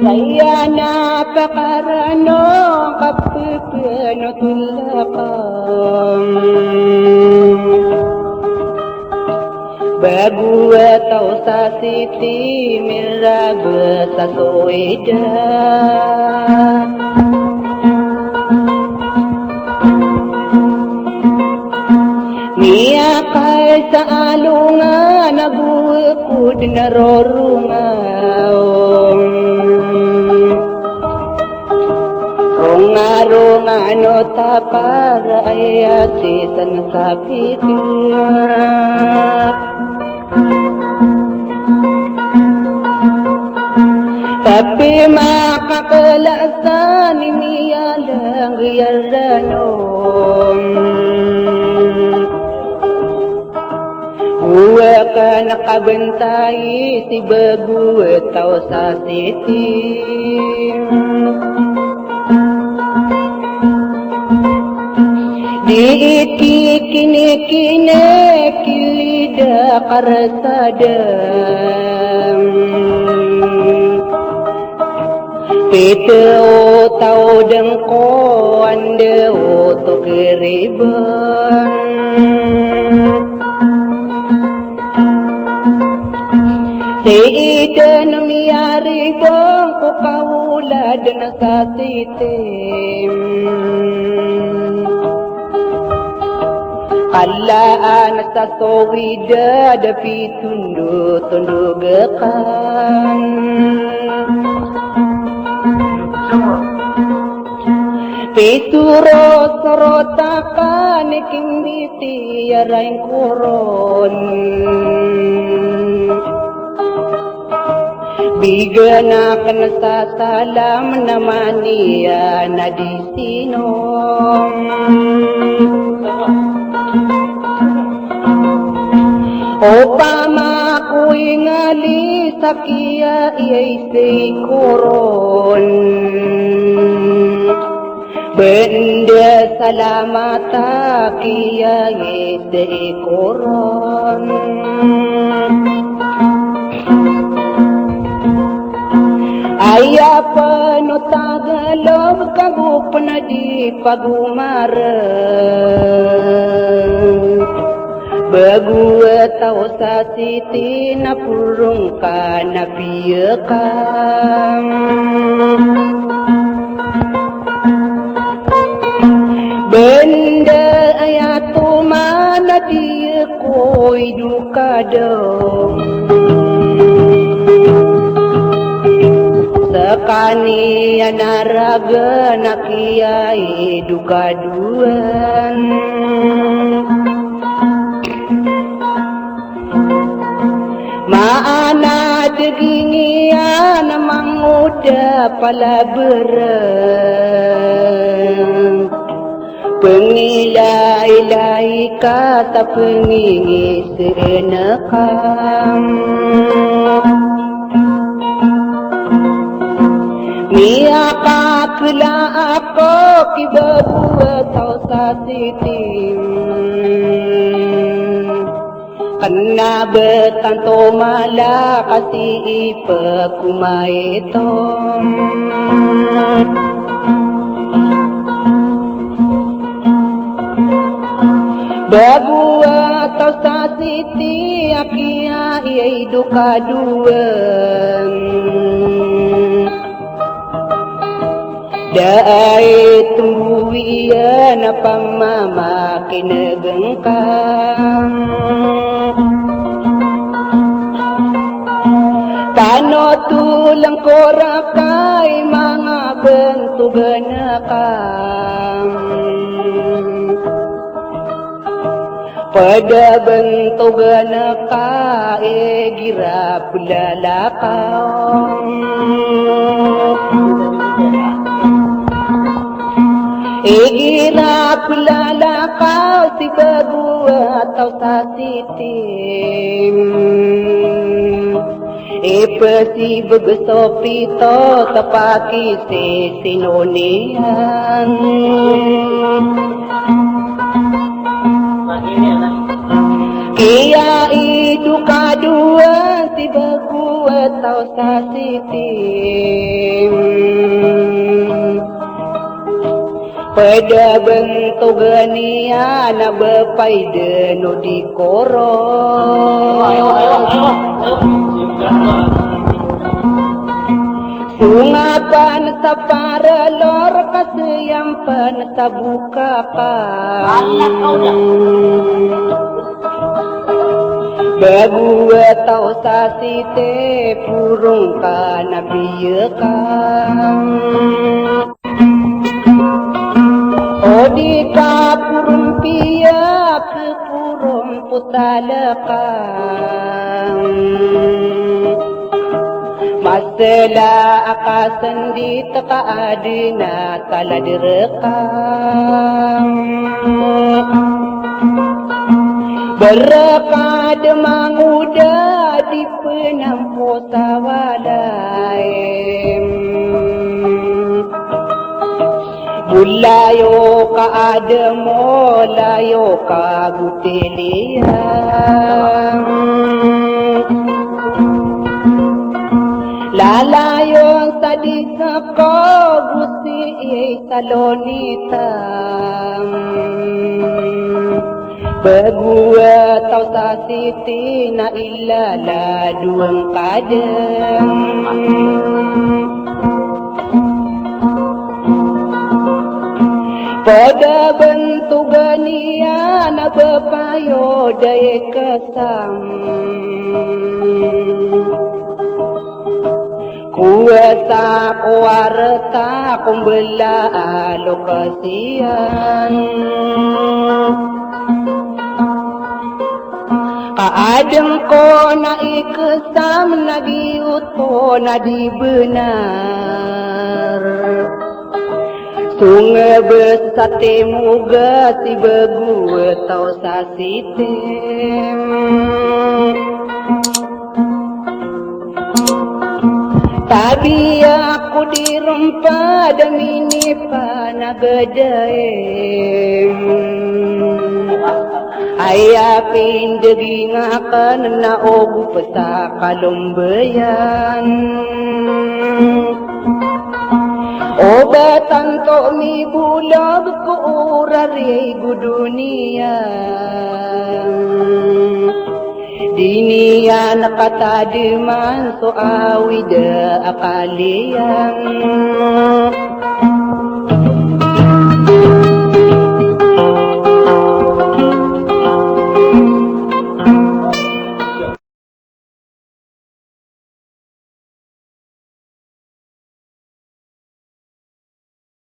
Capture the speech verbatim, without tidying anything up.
Aya na pakaran o kapepenotola ka. Bago a taw sa siti mirabet sa sowida. Miyakay sa alongan a gowekod na rorongaw. Rongarongan o tapar aya sisan sa pitir. Tapi makakalasan i miyalang yaranom. Owa ka na kabentay si bago a taw sa siti. Di ikikinikine kilida karasada. Pito o taw dengko anda o to keriban. Sii den miyaribang ko kawolad na sa sitim. Kalaan sa sowida da pitondotondog akan. Pisorosorotakan i kimbiti a raingkoron. Bigan aken sa salam na maniya na di sinom. Opama ko ingali sa kiya iyay sii koron. Benda salamata kiya iyay sii koron. Aya pen o tagalob kago pen a di pagomareng. Bago a taw sa siti na porong ka na piya ka. Benda aya toman a di ko idokado. Sekaniyan a raga na kiya idokadoan. Maana deging iyan a mangoda palabereng. Pengilailai ka sa pengingiseen ka. Miyakakela ako ki bago a taw sa sitim. Kena betan to mala ka sii pekomaito. Bago a taw sa siti a kiya iyay dokadoan. Da a itombowi iyan a pamamakinegeng ka. Panotolen ko raka i manga bentogan ka. Ped a bentogan ka igira pelalakaw. Igira pelalakaw si bago a taw sa sitim. Ipesibeg so pito sa pakisisino niyan. Kiya idokadoan si bago Petaw sa siti. Ped a bentogan iyan a bepaiden o di koro. Songapan sa paralor ka siyampan sa bokakan. Bago a taw sa siti, porong ka na biyekan. O di ka porong piyak, porong potalakan. Masela a kasendit ka adina talad rekam. Berekad mangoda di penampo sa walay. Bolayo ka ademo, layo ka gotiliyan. Lalayon sa di sako gosi i salonitan. Bago a taw sa siti na ilala doang kadang. Ped a bentogan iyan a bepayo da i kesam. Kowasa ko arta ko mbela a lokasiyan. Ka adeng ko na i kesam na giyoto na di benar. Songebes sa timoga si bago a taw sa siti. Tabiya ko di rompa da minipanagadaim. Aya pindeging aken na ogop sa kalombayan. O ba tanto mibolag ko orari go doniya. Di niyan katademan so awid a kaliyan.